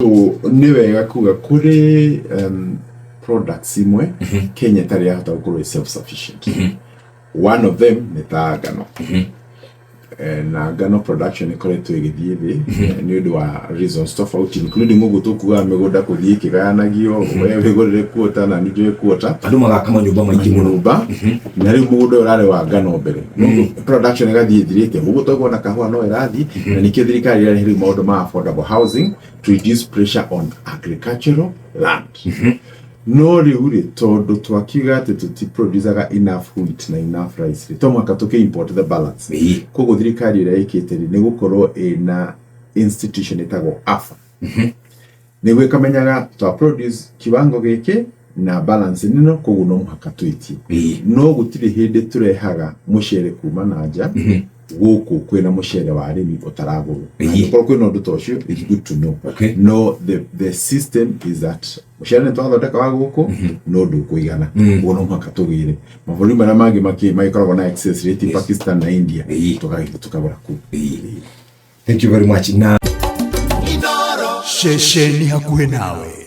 So nĩ wega kuga kũrĩ products imwe Kenya ĩtarĩ yahota gũkorwo ĩ self sufficient. One of them nĩ ta ngano. Na ngano production ĩkoretwo ĩgĩthiĩ thĩ nĩ ũndũ wa reasons tofauti, including ũguo tũkugaga mĩgũnda kũthiĩ ĩkĩgayanagio, we wĩgũrĩre quota na niĩ njoe quota. Andũ magaka manyũmba maingĩ mũno. Nyũmba, na rĩu mũgũnda ũyũ ũrarĩ wa ngano mbere. Noguo production ĩgathiĩ ĩthirĩte. Ũguo toguo na kahũa no ĩrathiĩ, na nĩkĩo thirikari ĩrarehe rĩu maũndũ ma affordable housing to reduce pressure on agricultural land. No rĩu rĩ, tondũ twakiuga atĩ tũtiproducaga enough wheat na enough rice rĩ, to mũhaka tũkĩ import the balance. Koguo thirikari ĩrĩa ĩkĩte rĩ, nĩ gũkorwo ĩna institution ĩtagwo AFA, nĩguo ĩkamenyaga twa produce kiwango gĩkĩ na balance nĩno, koguo no mũhaka twĩtie. No gũtirĩ hĩndĩ tũrehaga mũcere kuma na nja gũkũ kwĩna mũcere wa arĩmi ũtaragũrwo. Angĩkorwo kwĩna ũndũ ta ũcio, it's good to know. No the system is that mũcere nĩ twathondeka wa gũkũ, no ndũkũigana, koguo no mũhaka tũgĩre mabũrũri marĩa mangĩ magĩkoragwo na excess rate, Pakistan na India, tũgagĩthiĩ tũkagũra kũu. Thank you very much na Ceceni hakuhĩ nawe.